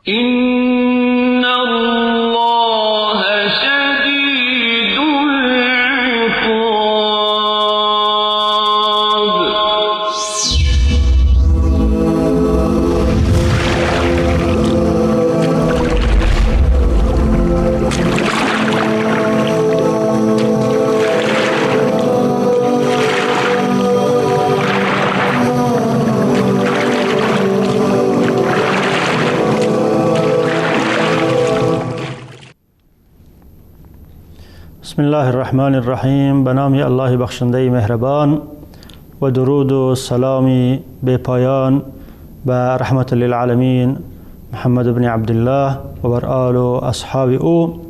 إن الله شديد العقاب. بسم الله الرحمن الرحیم. به نام الله بخشنده مهربان و درود و سلام به پایان به رحمت للعالمین محمد بن عبدالله و بر آل و اصحاب او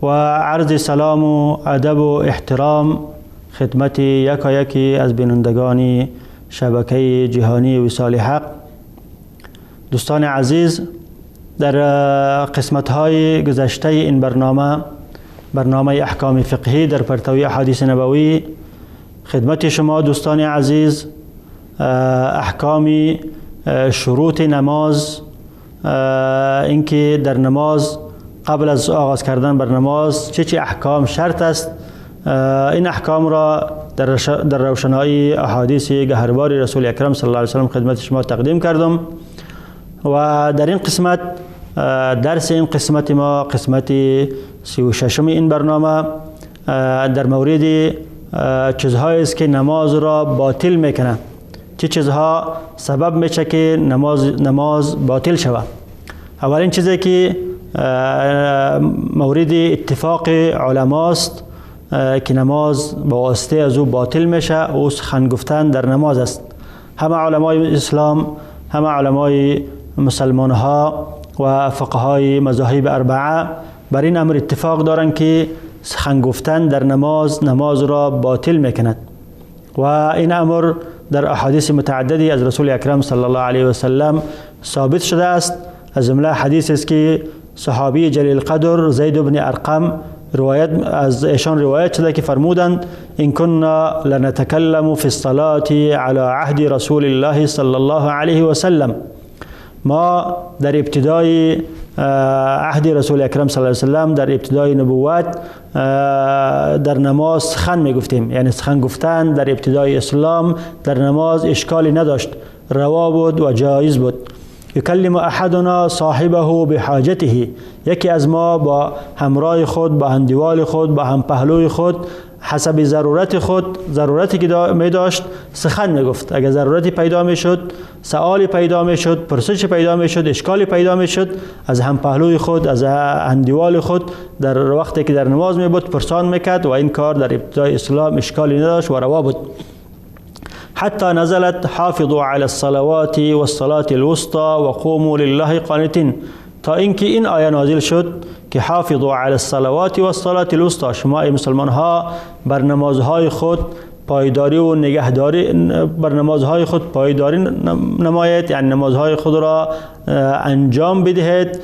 و عرض سلام و ادب و احترام خدمت یکا یکی از بینندگان شبکه جهانی وصال حق. دوستان عزیز، در قسمت های گذشته این برنامه احکام فقهی در پرتوی احادیث نبوی، خدمت شما دوستان عزیز احکام شروط نماز، اینکه در نماز قبل از آغاز کردن بر نماز چه چه احکام شرط است، این احکام را در روشنایی احادیث گهربار رسول اکرم صلی الله علیه و سلم خدمت شما تقدیم کردم. و در این قسمت، درس این قسمت ما، قسمت 36 این برنامه، در مورد چیزهایی است که نماز را باطل میکنه، چه چیزها سبب میشه که نماز باطل شود. اولین چیزی که مورد اتفاق علماست که نماز با واسطه از او باطل میشه، او سخن گفتن در نماز است. همه علمای اسلام، همه علمای مسلمان ها و فقهای مذاهب اربعه بر این امر اتفاق دارند که سخن گفتن در نماز نماز را باطل میکند و این امر در احادیث متعددی از رسول اکرم صلی الله علیه و سلم ثابت شده است. از جمله حدیث است که صحابی جلیل قدر زید بن ارقم روایت از ایشان روایت شده که فرمودند: این كنا لنتکلم فی الصلاة علی عهد رسول الله صلی الله علیه و سلم. ما در ابتدای عهد رسول اکرم صلی الله علیه و سلم، در ابتدای نبوت، در نماز سخن میگفتیم. یعنی سخن گفتن در ابتدای اسلام در نماز اشکالی نداشت، روا بود و جایز بود. یکلم احدنا صاحبه بحاجته، یکی از ما با همراه خود، با هندیوال خود، با هم پهلوی خود، حسب ضرورت خود، ضرورتی که می داشت سخن می گفت. اگر ضرورتی پیدا می شد، سوالی پیدا می شد، پرسش پیدا می شد، اشکالی پیدا می شد، از هم پهلوی خود، از هندیوال خود در وقتی که در نماز می بود پرسان میکرد و این کار در ابتدای اسلام اشکالی نداشت و روا بود. حتی نزلت حافظوا علی الصلوات والصلاة الوسطى وقوموا لله قانتین، تا اینکه این آیه نازل شد که حافظوا علی الصلوات والصلاة الوسطى، شما ای مسلمان ها بر نمازهای خود پایداری و نگهداری، بر نمازهای خود پایداری نمایید، یعنی نمازهای خود را انجام بدهید.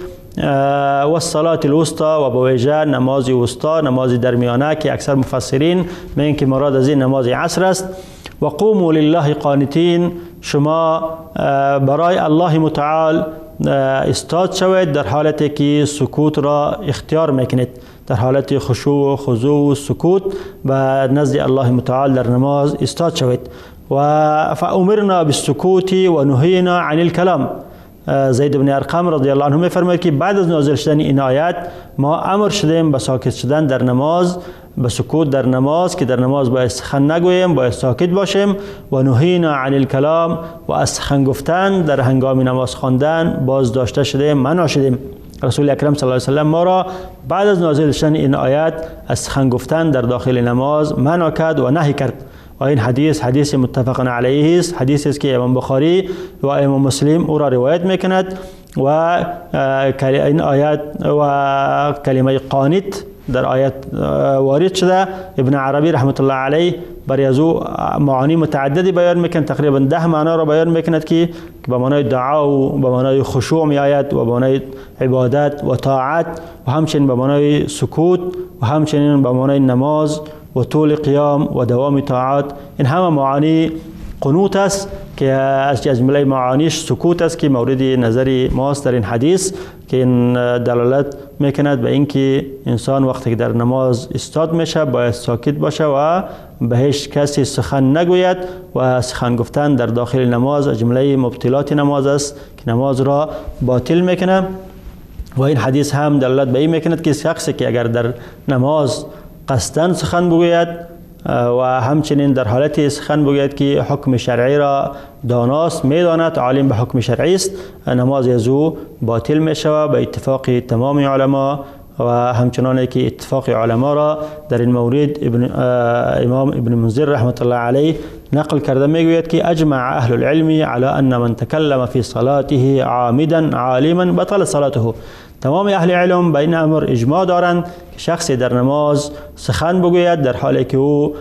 و الصلاة الوسطى، و به ویژه نماز وسطا، نماز درمیانه که اکثر مفسرین میگن که مراد از این نماز عصر است. و قوموا لله قانتین، شما برای الله متعال استاد شوید در حالتی که سکوت را اختیار میکنید، در حالت خشوع و خضوع و سکوت به نزد الله متعال در نماز استاد شوید. و فامرنا بالسکوت و نهینا عن الکلام. زید بن ارقم رضی الله عنه میفرماید که بعد از نازل شدن این آیت ما امر شدیم به ساکت شدن در نماز، به سکوت در نماز، که در نماز باید سخن نگوییم، باید ساکت باشیم. و نهینا عن الکلام، و از سخن گفتن در هنگام نماز خواندن باز داشته شدیم، منع شدیم. رسول اکرم صلی الله علیه و سلم ما را بعد از نازل شدن این آیت از سخن گفتن در داخل نماز منع کرد و نهی کرد. و این حدیث حدیث متفق علیه است، حدیث است که امام بخاری و امام مسلم او را روایت میکند. و این آیت و کلمه قانت در آیت وارد شده. ابن عربی رحمت الله علیه برای از او معانی متعددی بیان میکند، تقریبا 10 معنا را بیان میکند که به معنای دعا و به معنای خشوع می آید و به معنای عبادت و طاعت و همچنین به معنای سکوت و همچنین به معنای نماز و طول قیام و دوام طاعت. این همه معانی قنوت است که از جمله معانیش سکوت است که مورد نظر ماست در این حدیث، که این دلالت میکند به اینکه انسان وقتی که در نماز استاد میشه باید ساکت باشه و به هیچ کسی سخن نگوید و سخن گفتن در داخل نماز از جمله مبطلات نماز است که نماز را باطل میکنه. و این حدیث هم دلالت به این میکند که شخصی که اگر در نماز قصداً سخن بگوید و همچنین در حالت سخن بگوید که حکم شرعی را داناست، میداند، عالم به حکم شرعی است، نماز از او باطل میشود به اتفاق تمام علما. و همچنان که اتفاق علما را در این مورد امام ابن منذر رحمت الله علیه نقل کرده، میگوید که اجمع اهل العلم على ان من تکلم فی صلاته عامدا عالما بطل صلاته. تمام اهل علم به این امر اجماع دارند که شخصی در نماز سخن بگوید در حالی که او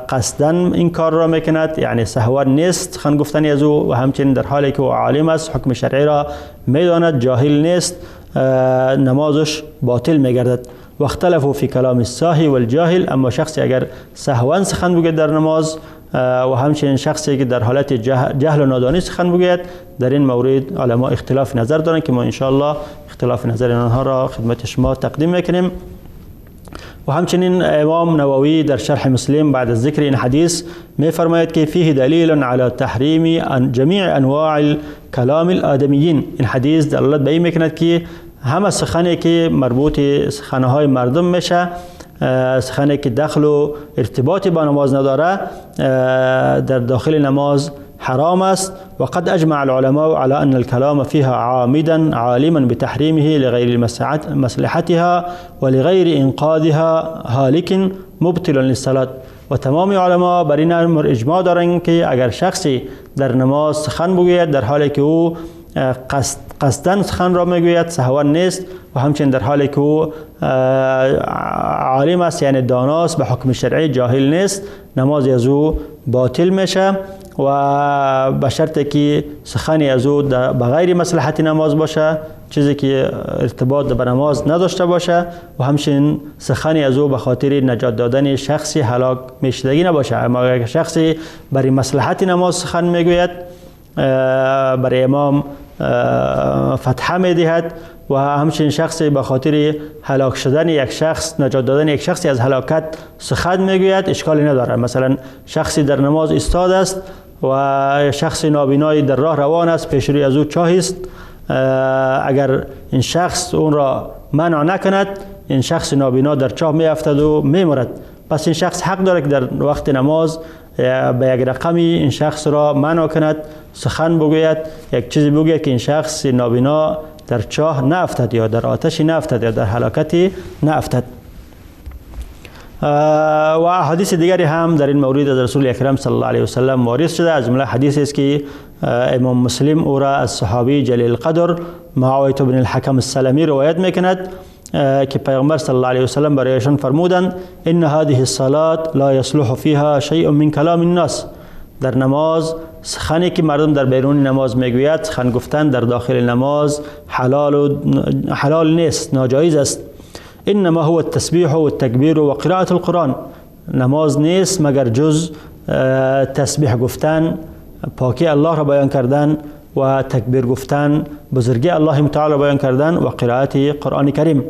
قصداً این کار را میکند، یعنی سهوا نیست سخن گفتن از او، و همچنین در حالی که او عالم است، حکم شرعی را میداند، جاهل نیست، نمازش باطل میگردد. و اختلفوا فی کلام الساهی والجاهل. اما شخصی اگر سهوا سخن بگوید در نماز و همچنین شخصی که در حالت جهل و نادانی سخن بگوید، در این مورد علما اختلاف نظر دارند که ما انشاءالله اختلاف نظر آنها را خدمت شما تقدیم میکنیم. و همچنین امام نووی در شرح مسلم بعد از ذکر این حدیث میفرماید که فیه دلیل علی تحریم جمیع انواع الکلام الآدمیین. این حدیث دلالت به این میکند که همه سخنی که مربوط سخنهای مردم میشه، سخنی که دخل و ارتباطی با نماز نداره، در داخل نماز حرام است. وقد اجمع العلماء على ان الكلام فيها عامدا عالما بتحريمه لغير مصلحتها ولغير انقاذها هالك مبطل للصلاة. و تمام علما بر این امر اجماع دارند که اگر شخصی در نماز سخن بگوید در حالی که او قصداً سخن را میگوید، سهوا نیست، و همچنین در حالی که او عالم است، یعنی داناست به حکم شرعی، جاهل نیست، نماز از او باطل میشه و به شرط که سخنی از او به غیر مصلحت نماز باشه، چیزی که ارتباط به نماز نداشته باشه، و همچنین سخنی از او به خاطر نجات دادن شخصی هلاک میشدگی نباشه. اما اگر شخصی برای مصلحت نماز سخن میگوید، برای امام فتحه میدهد، و همچنین شخصی به خاطر هلاک شدن یک شخص، نجات دادن یک شخصی از هلاکت سخن میگوید، اشکالی نداره. مثلا شخصی در نماز ایستاد است و شخص نابینایی در راه روان است، پیش روی از او چاه است، اگر این شخص اون را منع نکند، این شخص نابینا در چاه میافتد و میمرد. پس این شخص حق داره که در وقت نماز به یک رقمی این شخص را منع کند، سخن بگوید، یک چیزی بگوید که این شخص نابینا در چاه نافتد یا در آتش نافتد یا در هلاکتی نافتد. و احادیث دیگری هم در این مورد از رسول اکرم صلی الله علیه و سلم وارد شده. از جمله حدیثی است که امام مسلم او را از صحابی جلیل القدر معاویه بن الحکم السلمی روایت میکند که پیغمبر صلی الله علیه و سلم برایشان فرمودند ان هذه الصلاة لا یصلح فیها شیء من کلام الناس. در نماز سخنی که مردم در بیرون نماز میگوید، سخن گفتن در داخل نماز حلال نیست، ناجایز است. انما هو التسبیح و التکبیر و قراءة القرآن. نماز نیست مگر جز تسبیح گفتن، پاکی الله را بیان کردن و تکبیر گفتن، بزرگی الله متعال را بیان کردن و قرائت قرآن کریم.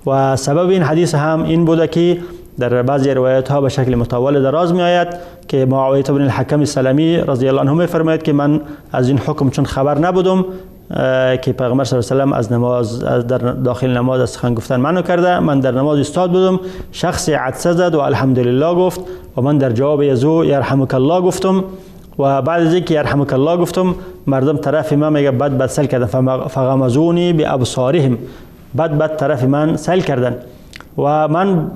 و سبب این حدیث هم این بوده که در بعضی روایت ها به شکل مطول دراز می آید که معاویه بن الحکم السلمی رضی الله عنه می فرماید که من از این حکم چون خبر نبودم که پیغمبر صلی الله علیه و سلم از نماز در داخل نماز از سخن گفتن منع کرده، من در نماز ایستاد بودم، شخصی عطسه زد و الحمدلله گفت و من در جواب از او یرحمک الله گفتم و بعد از اینکه یرحمک الله گفتم مردم طرف من میگه بد بد سل کردن، فغمزونی بابصارهم، بد بد طرف من سل کردن و من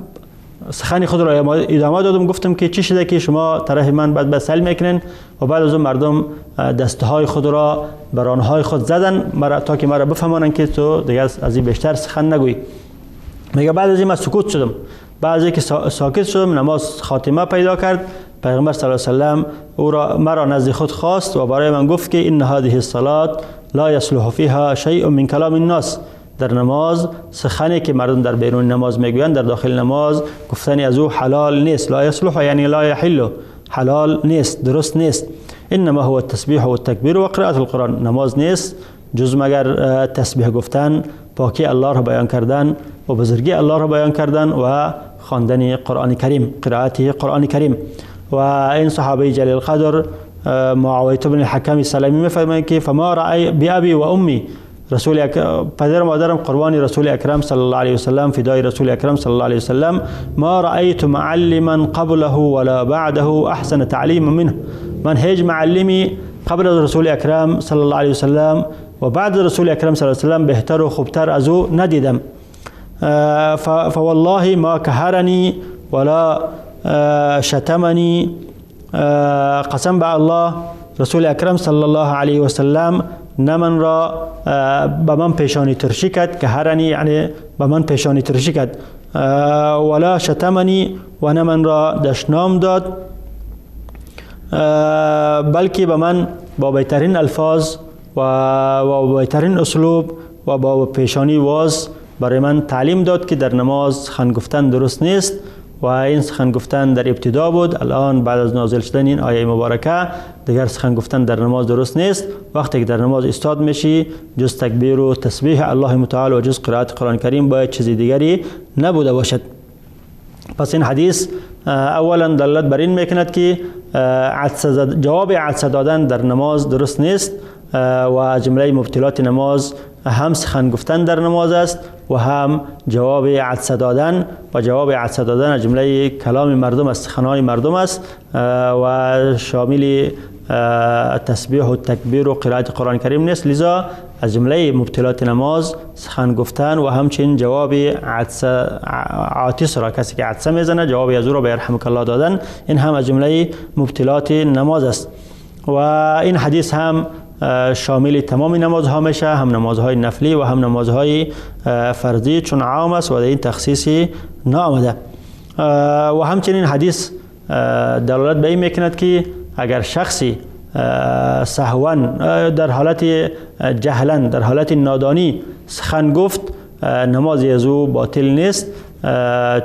سخن خود را ادامه دادم، گفتم که چی شده که شما طرف من بد بد سل میکنن و بعد از اون مردم دستهای خود را بر آنهای خود زدن مرا تا که مرا بفهمانند که تو دیگه از این بیشتر سخن نگویی. میگه بعد از این من سکوت شدم، بعد از اینکه ساکت شدم نماز خاتمه پیدا کرد، پیغمبر صلی الله علیه و سلم او را مرا نزد خود خواست و برای من گفت که ان هذه الصلاه لا یصلح فیها شیء من کلام الناس. در نماز سخنی که مردم در بیرون نماز میگویند در داخل نماز گفتن از او حلال نیست. لا یصلح یعنی لا یحل، حلال نیست، درست نیست. انما هو التسبیح و التکبیر و قرائت القرآن. نماز نیست جز مگر تسبیح گفتن، پاکی الله را بیان کردن و بزرگی الله را بیان کردن و خواندن قرآن کریم، قرائت قرآن کریم. و این صحابه جلیل قدر معاویه بن الحکم سلمی میفرمایند که فما رأی بأبی و امی، رسول پدر و مادرم قربان رسول اکرم صلی الله علیه وسلم، فدای رسول اکرم صلی الله علیه وسلم، ما رأیت معلما قبله ولا بعده احسن تعلیما منه. من هیچ معلمی قبل از رسول اکرم صلی الله علیه وسلم و بعد رسول اکرم صلی الله علیه وسلم بهتر و خوبتر از او ندیدم. فوالله ما کهرنی ولا شتمنی. قسم به الله رسول اکرم صلی الله علیه وسلم نه من را به من پیشانی ترشی کرد، که هرنی یعنی به من پیشانی ترشی کرد، ولا شتمنی و نه من را دشنام داد، بلکه به من با بهترین الفاظ و با بهترین اسلوب و با پیشانی واز برای من تعلیم داد که در نماز سخن گفتن درست نیست. و این سخن گفتن در ابتدا بود، الان بعد از نازل شدن این آیه مبارکه دیگر سخن گفتن در نماز درست نیست. وقتی که در نماز ایستاد میشی جز تکبیر و تسبیح الله متعال و جز قرائت قرآن کریم باید چیز دیگری نبوده باشد. پس این حدیث اولا دلالت بر این میکند که جواب عطسه دادن در نماز درست نیست و جمله مبطلات نماز هم سخن گفتن در نماز است و هم جواب عطسه دادن، و جواب عطسه دادن از جمله کلام مردم است، سخنان مردم است و شامل تسبیح و تکبیر و قرائت قرآن کریم نیست. لذا از جمله مبطلات نماز سخن گفتن و همچنین جواب عطسه عاطس را، کسی که عطسه میزنه جواب از او را به یرحمک الله دادن، این هم از جمله مبطلات نماز است. و این حدیث هم شامل تمام نمازها میشه، هم نمازهای نفلی و هم نمازهای فرضی، چون عام است و در این تخصیصی نامده. و همچنین حدیث دلالت به این میکند که اگر شخصی سهوا در حالت جهلا، در حالت نادانی سخن گفت، نماز از او باطل نیست،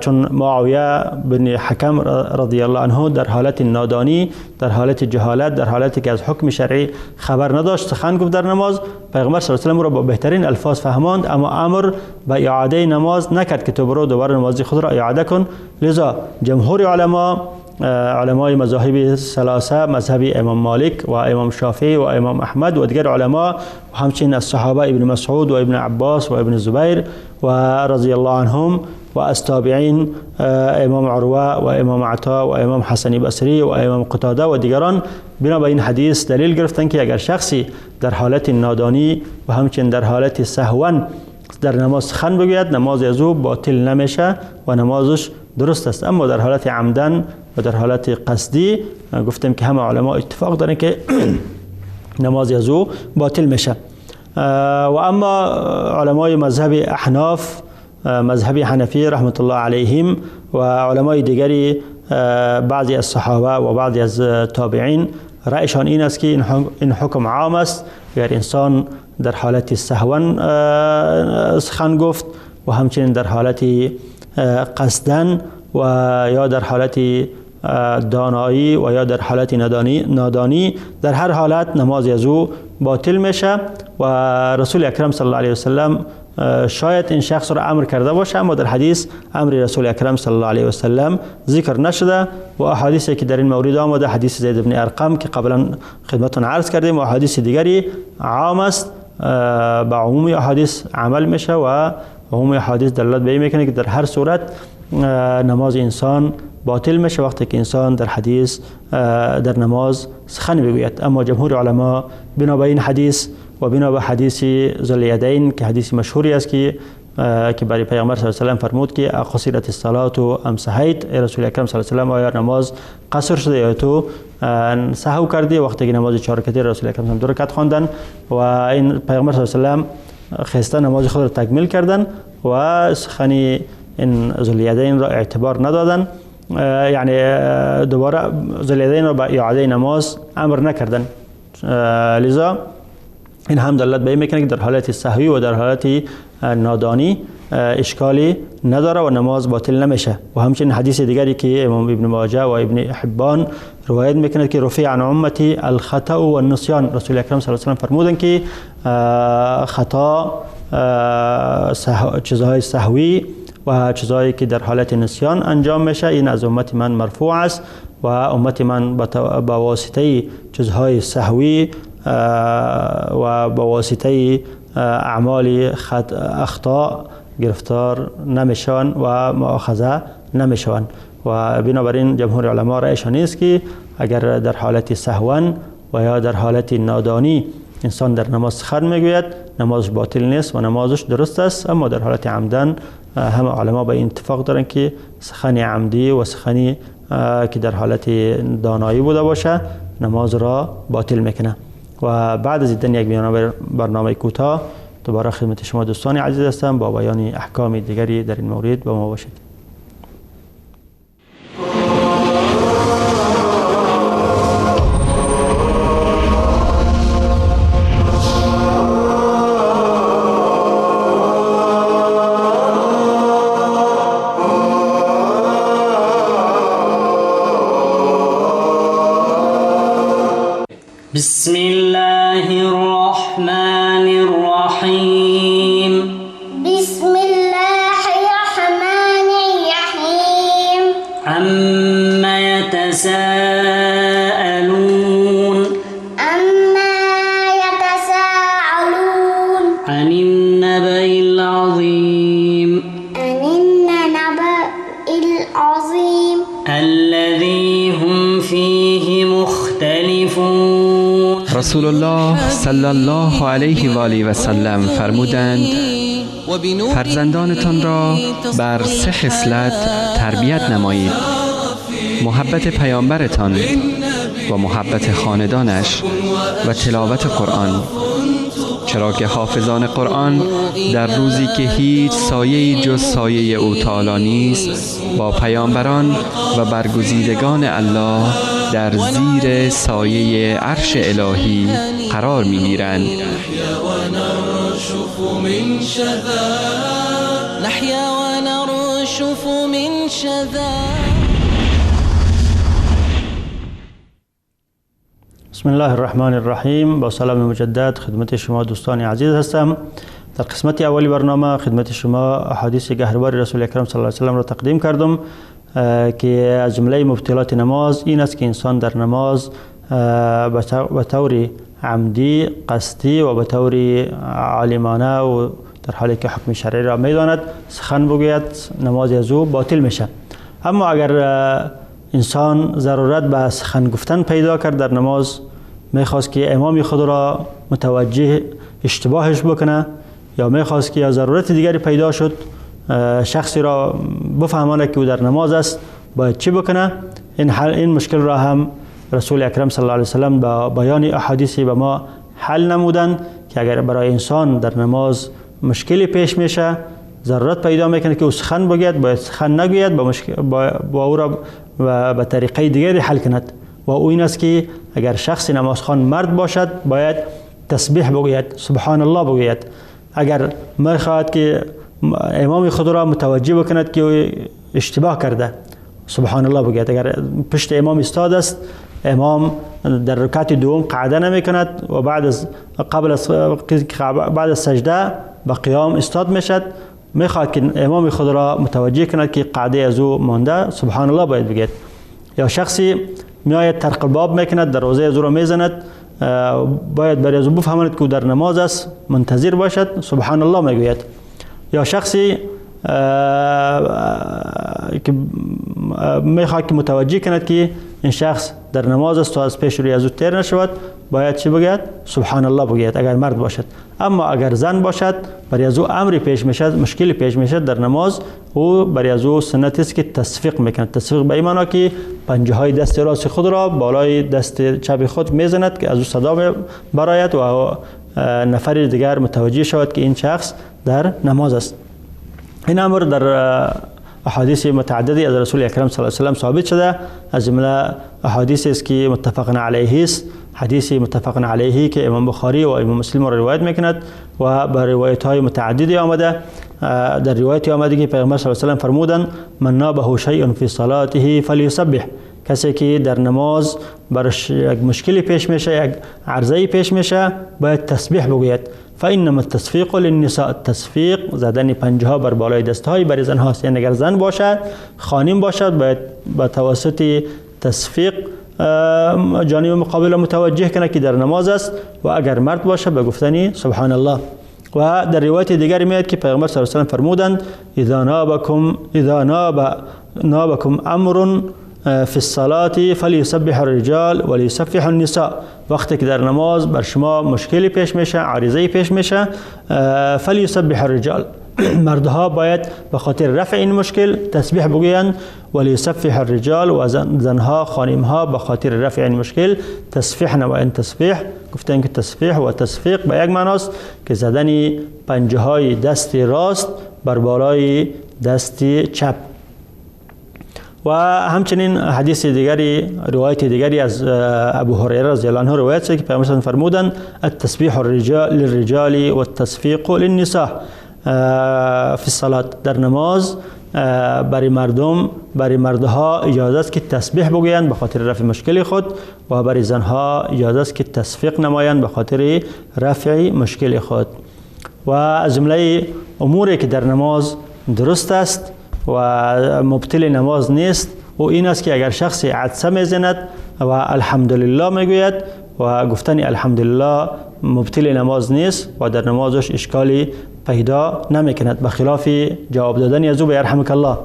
چون معاویه بن حکم رضی الله عنه در حالت نادانی، در حالت جهالت، در حالتی که از حکم شرعی خبر نداشت سخن گفت در نماز، پیغمبر صلی الله علیه و سلم را با بهترین الفاظ فهماند، اما امر به اعاده نماز نکرد که تو برو دوباره نماز خود را اعاده کن. لذا جمهور علما، علمای مذاهب ثلاثه، مذهب امام مالک و امام شافعی و امام احمد و دیگر علما و همچنین از صحابه ابن مسعود و ابن عباس و ابن زبیر و رضی الله عنهم و از تابعین امام عروه و امام عطا و امام حسن بصری و امام قتاده و دیگران، بنا به این حدیث دلیل گرفتن که اگر شخصی در حالت نادانی و همچنین در حالت سهوا در نماز سخن بگوید، نماز از او باطل نمیشه و نمازش درست است. اما در حالت عمدن و در حالت قصدی گفتیم که همه علما اتفاق دارن که نماز از او باطل میشه. و اما علمای مذهب احناف، مذهب حنفی رحمت الله علیهم و علمای دیگری، بعضی از صحابه و بعضی از تابعین، رأیشان این است که این حکم عام است. اگر انسان در حالت سهوا سخن گفت و همچنین در حالت قصدن و یا در حالت دانایی و یا در حالت نادانی، در هر حالت نماز از او باطل میشه. و رسول اکرم صلی الله علیه وسلم شاید این شخص را امر کرده باشه، اما در حدیث امر رسول اکرم صلی الله علیه وسلم ذکر نشده. و احادیثی که در این مورد آمده، حدیث زید بن ارقم که قبلا خدمتتون عرض کردیم و احادیث دیگری عام است، به عموم احادیث عمل میشه و عموم احادیث دلالت به این میکنه که در هر صورت نماز انسان باطل میشه وقتی که انسان در حدیث در نماز سخن بگوید. اما جمهور علما بنا به این حدیث و بنا به حدیث ذوالیدین که حدیث مشهوری است که برای پیامبر صلی الله علیه و سلم فرمود که قصرت الصلاه ام سهیت، ای رسول اکرم صلی الله علیه و سلم آیا نماز قصر شده یا تو سهو کردی؟ وقتی که نماز 4 رکعتی رسول اکرم صلی 2 رکعت خواندن و این پیامبر صلی الله علیه و سلم خسته نماز خود را تکمیل کردن و سخن این ذوالیدین را اعتبار ندادن، یعنی دوباره ذوالیدین را به اعاده نماز امر نکردن. لذا این هم دلالت به این میکنه که در حالت سهوی و در حالت نادانی اشکالی نداره و نماز باطل نمیشه. و همچنین حدیث دیگری که امام ابن ماجه و ابن حبان روایت میکند که رفع عن امتی الخطأ و النسیان، رسول اکرم صلی الله علیه و سلم فرمودند که خطا، چیزهای سهوی و چیزهایی که در حالت نسیان انجام میشه این از امت من مرفوع است و امت من با واسطه چیزهای سهوی و با واسطه اعمال اخطاء گرفتار نمیشوند و مؤاخذه نمیشوند. و بنابراین جمهور علما رأیشان است که اگر در حالت سهوا و یا در حالت نادانی انسان در نماز سخن میگوید نمازش باطل نیست و نمازش درست است، اما در حالت عمدن همه علما به این اتفاق دارن که سخن عمدی و سخنی که در حالت دانایی بوده باشه نماز را باطل میکنه. و بعد از دیدن یک برنامه کوتاه دوباره خدمت شما دوستان عزیز هستم با بیان احکام دیگری در این مورد با ما باشید. بسم الله الرحمن الرحیم. بسم الله الرحمن الرحیم. عم یتساءلون. عما یتساءلون. عن النبأ العظیم. عن النبأ العظیم. الذی هم فیه مختلفون. رسول الله صلی الله علیه و آله و سلم فرمودند: فرزندانتان را بر سه خصلت تربیت نمایید: محبت پیامبرتان و محبت خاندانش و تلاوت قرآن، چرا که حافظان قرآن در روزی که هیچ سایه‌ای جز سایه او تعالی نیست با پیامبران و برگزیدگان الله در زیر سایه عرش الهی قرار می‌گیرند. بسم الله الرحمن الرحیم. با سلام مجدد خدمت شما دوستان عزیز هستم. در قسمت اول برنامه خدمت شما احادیث گهربار رسول اکرم صلی الله علیه و سلم را تقدیم کردم که از جمله مبطلات نماز این است که انسان در نماز به طور عمدی، قصدی و به طور عالمانه و در حالی که حکم شرعی را میداند سخن بگوید نماز از او باطل میشه. اما اگر انسان ضرورت به سخن گفتن پیدا کرد در نماز، میخواست که امام خود را متوجه اشتباهش بکنه یا میخواست که یا ضرورت دیگری پیدا شد شخصی را بفهمانه که او در نماز است باید چی بکنه، این مشکل را هم رسول اکرم صلی الله علیه وسلم با بیان احادیثی به ما حل نمودند که اگر برای انسان در نماز مشکلی پیش میشه، ضرورت پیدا میکنه که او سخن بگوید، باید سخن نگوید، با او را به طریقه دیگری حل کند. و او این است که اگر شخص نمازخوان مرد باشد باید تسبیح بگوید، سبحان الله بگوید. اگر میخواهد که امام خود را متوجه بکند که اشتباه کرده، سبحان الله بگوید. اگر پشت امام استاد است، امام در رکعت دوم قعده نمی کند و بعد از قبل از بعد از سجده به قیام استاد میشد، میخواد که امام خود را متوجه کند که قعده از او مانده، سبحان الله باید بگید. یا شخصی میآید طرق باب میکند، دروازه از او را میزند، باید برای از او بفهماند که او در نماز است، منتظر باشد، سبحان الله میگوید. یا شخصی که میخواد که متوجه کند که این شخص در نماز است تا از پیش روی از او تیر نشود، باید چی بگوید؟ سبحان الله بگوید اگر مرد باشد. اما اگر زن باشد، برای از او امری پیش میشد، مشکلی پیش میشد در نماز، او برای از او سنت است که تصفیق میکند. تصفیق به این معنا که پنجه های دست راست خود را بالای دست چپ خود میزند که از او صدا برآید و نفر دیگر متوجه شود که این شخص در نماز است. این امر در احادیث متعددی از رسول اکرم صلی الله علیه و سلم ثابت شده، از جمله احادیث است که متفق علیه است، حدیث متفق علیه که امام بخاری و امام مسلم را روایت میکند و به روایت های متعددی آمده. در روایتی آمده که پیغمبر صلی الله علیه و سلم فرمودند من نابه شیء فی صلاته فلیسبح، کسی که در نماز برش یک مشکلی پیش میشه، یک عرضه‌ای پیش میشه، باید تسبیح بگوید. فانما التصفیق للنساء، تصفیق زدن پنجه ها بر بالای دست های برای زن هاست، یعنی اگر زن باشد، خانم باشد، باید با توسط تصفیق جانب مقابل متوجه کنه که در نماز است، و اگر مرد باشه به گفتن سبحان الله. و در روایت دیگری میاد که پیغمبر صلی الله علیه و سلم فرمودند اذا نابکم اذا نابکم امر فی الصلاة فلیسبح الرجال ولیصفح النساء، وقتی که در نماز بر شما مشکلی پیش میشه، عارضه‌ای پیش میشه، فلیسبح الرجال، مردها باید به خاطر رفع این مشکل تسبیح بگویند، ولیصفح الرجال، و زنها خانمها به خاطر رفع این مشکل تصفیح نمایند. تصفیح گفتن که تصفیح و تصفیق به یک معناست که زدن پنجه های دست راست بر بالای دست چپ. و همچنین حدیث دیگری، روایت دیگری از ابو هریره رضی الله عنه روایت شده که پیامبر فرمودند التسبیح الرجال للرجال والتصفیق للنساء فی الصلاة، در نماز برای مردم، برای مردها اجازه است که تسبیح بگویند به خاطر رفع مشکل خود، و برای زنها اجازه است که تصفیق نمایند به خاطر رفع مشکل خود. و از جمله اموری که در نماز درست است و مبطل نماز نیست و این است که اگر شخصی عطسه میزند و الحمدلله میگوید و گفتن الحمدلله مبطل نماز نیست و در نمازش اشکالی پیدا نمیکند، به خلاف جواب دادن از او به یرحمک الله.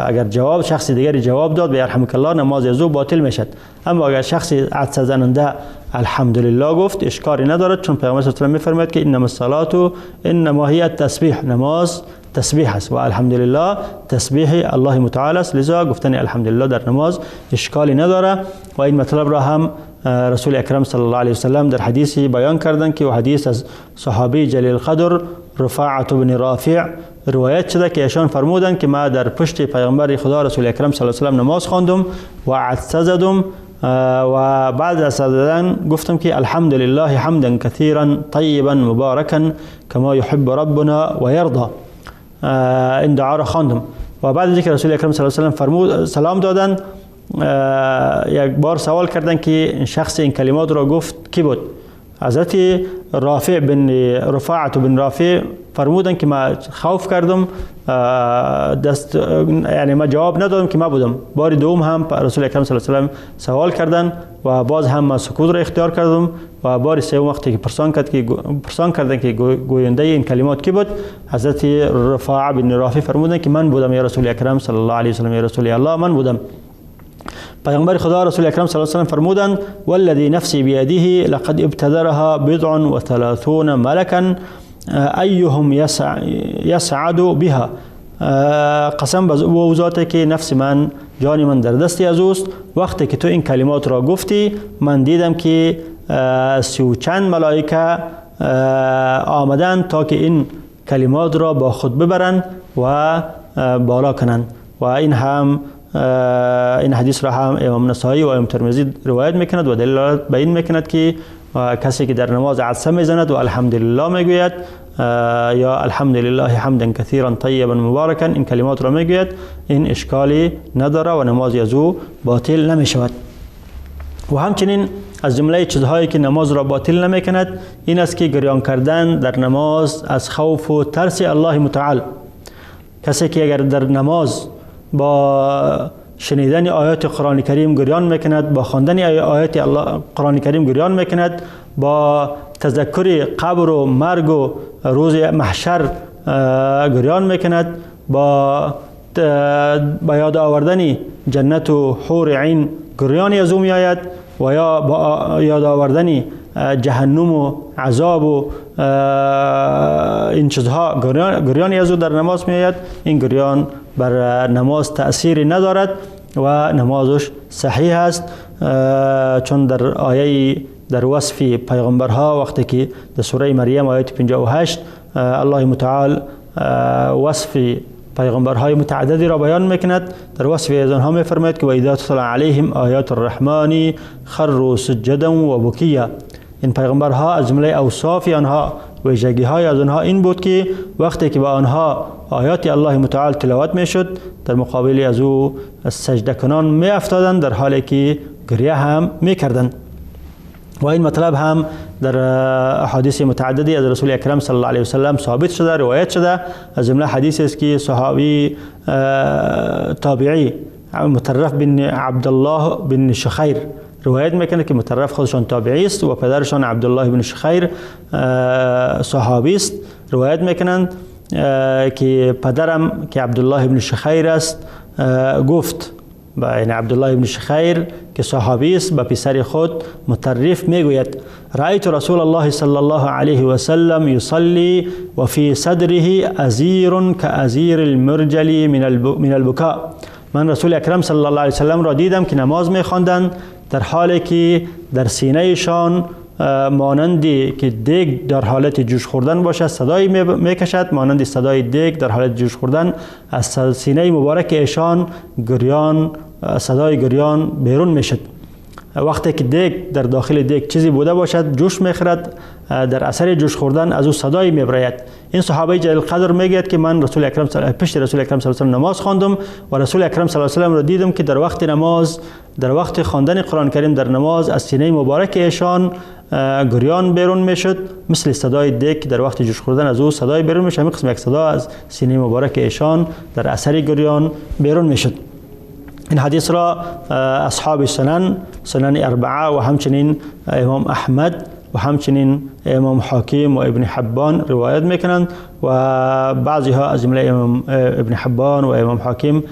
اگر جواب شخص دیگری جواب داد به یرحمک الله نماز از او باطل میشد، اما اگر شخص عطسه زننده الحمدلله گفت اشکالی ندارد، چون پیامبر صلی الله علیه و سلم میفرماید که انما الصلاه انما هی التسبیح، نماز تسبیح است و الحمدلله تسبیح الله متعال است، لذا گفتن الحمدلله در نماز اشکالی نداره. و این مطلب را هم رسول اکرم صلی الله علیه و سلم در حدیثی بیان کردند که و حدیث از صحابی جلیل القدر رفاعة بن رافع روایت شده که ایشان فرمودند که ما در پشت پیغمبر خدا رسول اکرم صلی الله علیه و سلم نماز خواندم و عطسه زدم و بعد از زدن گفتم که الحمدلله حمدا کثیرا طیبا مبارکا کما یحب ربنا و یرضا، این دعا را خواندم. و بعد از اینکه رسول اکرم صلی الله علیه و سلم فرمود سلام دادن، یک بار سوال کردن که شخص این کلمات را گفت کی بود؟ حضرت رافع بن رفاعة بن رافع فرمودن که ما خوف کردم، دست یعنی ما جواب ندادم که ما بودم. بار دوم هم رسول اکرم صلی الله علیه و سلم سوال کردن و باز هم ما سکوت را اختیار کردم و بار سوم وقتی که پرسان کردن که گوینده این کلمات کی بود، حضرت رفاعة بن رافع فرمودن که من بودم یا رسول اکرم صلی الله علیه و سلم، یا رسول الله من بودم. پیغمبر خدا رسول اکرم صلی الله علیه و سلم فرمودند والذی نفسی بیده لقد ابتدرها بضع و ثلاثون ملکا ایهم یسعد بها، قسم به او ذاته که نفس من، جان من در دست از اوست، وقتی که تو این کلمات را گفتی من دیدم که 30 چند ملائکه آمدن تا که این کلمات را با خود ببرند و بالا کنند. و این هم این حدیث را هم امام نسائی و امام ترمذی روایت میکند و دلیل به این میکند که کسی که در نماز عطسه میزند و الحمدلله میگوید یا الحمدلله حمدا کثیرا طیبا مبارکا، این کلمات را میگوید، این اشکالی نداره و نماز از او باطل نمیشود. و همچنین از جمله چیزهایی که نماز را باطل نمیکند این است که گریان کردن در نماز از خوف و ترس الله متعال. کسی که اگر در نماز با شنیدن آیات قرآن کریم گریان میکند، با خواندن آیات الله قرآن کریم گریان میکند، با تذکر قبر و مرگ و روز محشر گریان میکند، با یاد آوردن جنت و حور عین گریان از او میآید و یا با یاد آوردن جهنم و عذاب و این چیزها گریان از او در نماز میآید، این گریان بر نماز تأثیری ندارد و نمازش صحیح است. چون در آیه در وصف پیغمبرها وقتی که در سوره مریم آیه 58 الله متعال وصف پیغمبرهای متعددی را بیان میکند، در وصف از آنها میفرماید که و اذا تتلی علیهم آیات الرحمن خروا سجدا و بکیا. این پیغمبرها از جمله اوصاف آنها ویژگی های از آنها این بود که وقتی که به آنها آیات الله متعال تلاوت میشد، در مقابل از او سجده کنان می افتادند، در حالی که گریه هم میکردند. و این مطلب هم در احادیث متعددی از رسول اکرم صلی الله علیه و سلم ثابت شده، روایت شده. از جمله حدیث است که صحابی تابعی مطرف بن عبدالله بن شخیر روایت میکنه که مطرف خودشان تابعی است و پدرشان عبدالله بن شخیر صحابی است. روایت میکنند که پدرم که عبدالله بن شخیر است گفت، یعنی عبدالله بن شخیر که صحابی است به پسر خود مطرف میگوید: رأیت رسول الله صلی الله علیه و سلم یصلی و فی صدره ازیر كأزیر المرجل من البکاء. من رسول اکرم صلی الله علیه و سلم را دیدم که نماز میخواندند، در حالی که در سینه‌شان مانندی که دیگ در حالت جوش خوردن باشه صدای میکشد، مانند صدای دیگ در حالت جوش خوردن از سینه مبارک ایشان گریان، صدای گریان بیرون میشد. وقتی که دیگ در داخل دیگ چیزی بوده باشد جوش میخورد، در اثر جوش خوردن از او صدای میبراید. این صحابه جلیل قدر میگوید که من رسول اکرم پشت رسول اکرم صلی الله علیه و نماز خواندم و رسول اکرم صلی الله علیه و را دیدم که در وقت نماز، در وقت خواندن قرآن کریم در نماز، از سینه مبارک ایشان گریان بیرون میشد، مثل صدای دیگ در وقت جوش خوردن از او صدای بیرون میشد. همین قسم یک صدا از سینه مبارک ایشان در اثر گریان بیرون میشد. این حدیث را اصحاب سنن، سنن اربعه و همچنین امام احمد و همچنین امام حاکم و ابن حبان روایت میکنند و بعضی ها از جمله امام ابن حبان و امام حاکم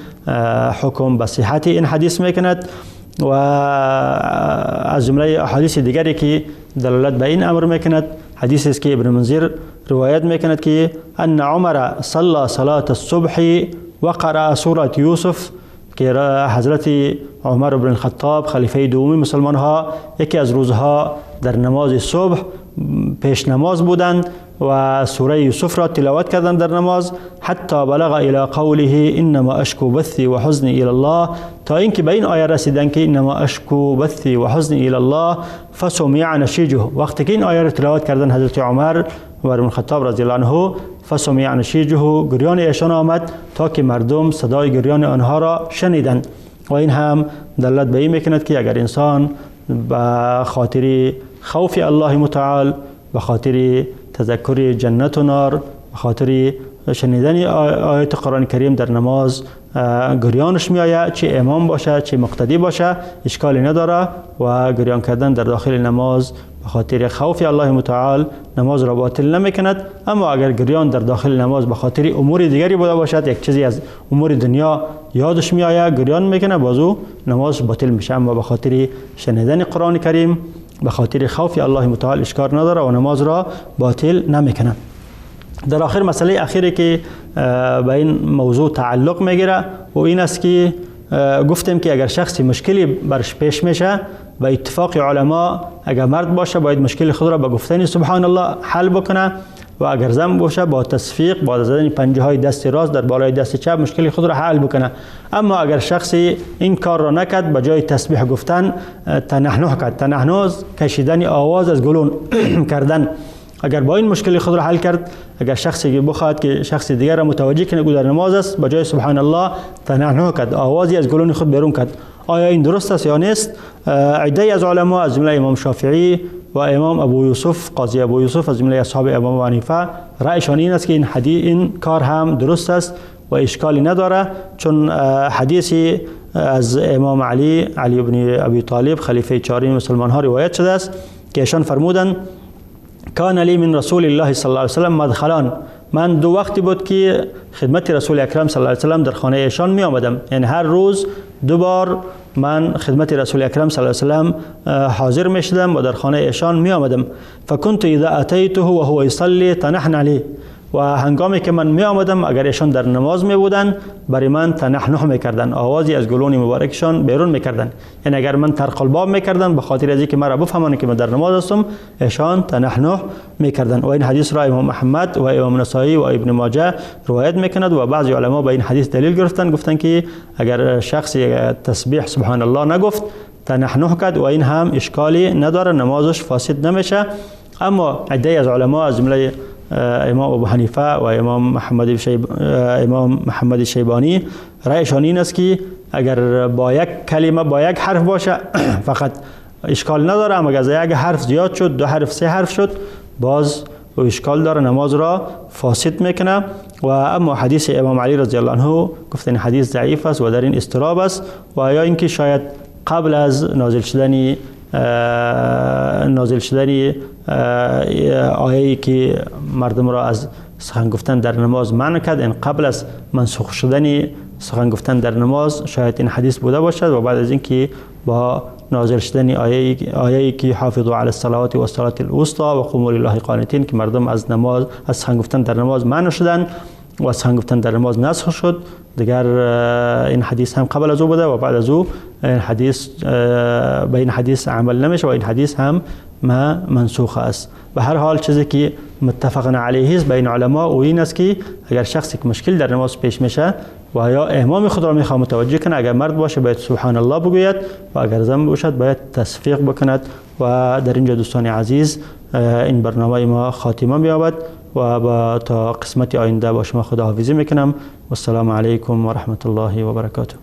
حکم به صحت این حدیث میکند. و از جمله احادیث دیگری که دلالت به این امر میکند حدیث است که ابن منذر روایت میکند که ان عمر صلى صلاة الصبح وقرأ سورة یوسف، که حضرت عمر بن الخطاب خلیفه دومی مسلمان ها یکی از روزها در نماز صبح پیش نماز بودند و سوره یوسف را تلاوت کردند در نماز، حتی بلغ الى قوله انما اشکو بثی و حزنی الى الله، تا اینکه به این آیه رسیدند که انما اشکو بثی و حزنی الى الله فسمع نشیجه. وقتی که این آیه را تلاوت کردند حضرت عمر بن الخطاب رضی الله عنه، فسمع نشیجه، گریان ایشان آمد تا که مردم صدای گریان آنها را شنیدند. و این هم دلالت به این میکند که اگر انسان به خاطر خوف الله متعال، به خاطر تذکر جنت و نار، به خاطر شنیدن آیات قرآن کریم در نماز گریانش میآید، چه امام باشه چه مقتدی باشه، اشکالی نداره و گریان کردن در داخل نماز به خاطر خوف الله متعال نماز را باطل نمیکند. اما اگر گریان در داخل نماز به خاطر امور دیگری بوده باشد، یک چیزی از امور دنیا یادش میآید گریان میکنه، بازو نماز باطل میشه. اما به خاطر شنیدن قرآن کریم، به خاطر خوف الله متعال اشکال نداره و نماز را باطل نمیکنه. در آخر مسئله اخیری که به این موضوع تعلق میگیره و این است که گفتیم که اگر شخصی مشکلی برش پیش میشه، به اتفاق علما اگر مرد باشه باید مشکل خود را به گفتن سبحان الله حل بکنه و اگر زن باشه با تصفیق، با زدن پنجه های دست راست در بالای دست چپ مشکل خود را حل بکنه. اما اگر شخصی این کار را نکرد، به جای تسبیح گفتن تنحنح کرد، تنحنح کشیدن آواز از گلون کردن، اگر با این مشکل خود را حل کرد، اگر شخصی بخواهد که شخص دیگر را متوجه کنه که در نماز است، به جای سبحان الله تنحنح کرد، آوازی از گلون خود بیرون کرد، آیا این درست است یا نیست؟ عده‌ای از علما از جمله امام شافعی و امام ابو یوسف، قاضی ابو یوسف، از جمله اصحاب امام حنیفه، رأیشان این است که این حدیث، این کار هم درست است و اشکالی نداره، چون حدیثی از امام علی، علی بن ابی طالب خلیفه چهارم مسلمان ها روایت شده است که ایشان فرمودند کان لی من رسول الله صلی الله علیه و سلم مدخلان، من دو وقتی بود که خدمت رسول اکرم صلی الله علیه و سلم در خانه ایشان می آمدم، یعنی هر روز دو بار من خدمت رسول اکرم صلی الله علیه و سلم حاضر می شدم و در خانه ایشان می آمدم. فکنت اذا اتیته و هو یصلی تنحن علی، و هنگامی که من می آمدم اگر ایشان در نماز می بودن برای من تنحنح می کردن، آوازی از گلون مبارکشان بیرون می کردن، یعنی اگر من ترق الباب می کردن به خاطر از اینکه مرا بفهمند که من در نماز هستم، ایشان تنحنح می کردن. و این حدیث را امام احمد و امام نسائی و ابن ماجه روایت می کند و بعضی علما به این حدیث دلیل گرفتن، گفتن که اگر شخصی تسبیح سبحان الله نگفت تنحنح کرد و این هم اشکالی نداره، نمازش فاسد نمیشه. اما عده‌ای از علما از جمله امام ابو حنیفه و امام محمد شیبانی رأیشان این است که اگر با یک کلمه، با یک حرف باشه، فقط اشکال نداره، اما اگر یک حرف زیاد شد، دو حرف، سه حرف شد، باز او اشکال داره، نماز را فاسد میکنه. و اما حدیث امام علی رضی الله عنه، گفتن حدیث ضعیف است و در این اضطراب است و یا اینکه شاید قبل از نازل شدن آیه که مردم را از سخن گفتن در نماز منع کرد، این قبل از منسوخ شدن سخن گفتن در نماز شاید این حدیث بوده باشد و بعد از اینکه با نازل شدن آیه که حافظوا علی الصلوات و الصلاة الوسطى و قوموا لله قانتین که مردم از سخن گفتن در نماز منع شدن و سخن گفتن در نماز نسخ شد، دیگر این حدیث هم قبل از او بوده و بعد از او این حدیث به این حدیث عمل نمیشه و این حدیث هم ما منسوخ است. به هر حال، چیزی که متفق علیه است بین علما و این است که اگر شخصی که مشکل در نماز پیش میشه و یا امام خود را میخواد متوجه کنه، اگر مرد باشه باید سبحان الله بگوید و اگر زن باشد باید تصفیق بکند. و در اینجا دوستان عزیز، این برنامه ما خاتمه مییابد و با تا قسمت آینده با شما خداحافظی میکنم. و السلام علیکم و رحمت الله و برکاته.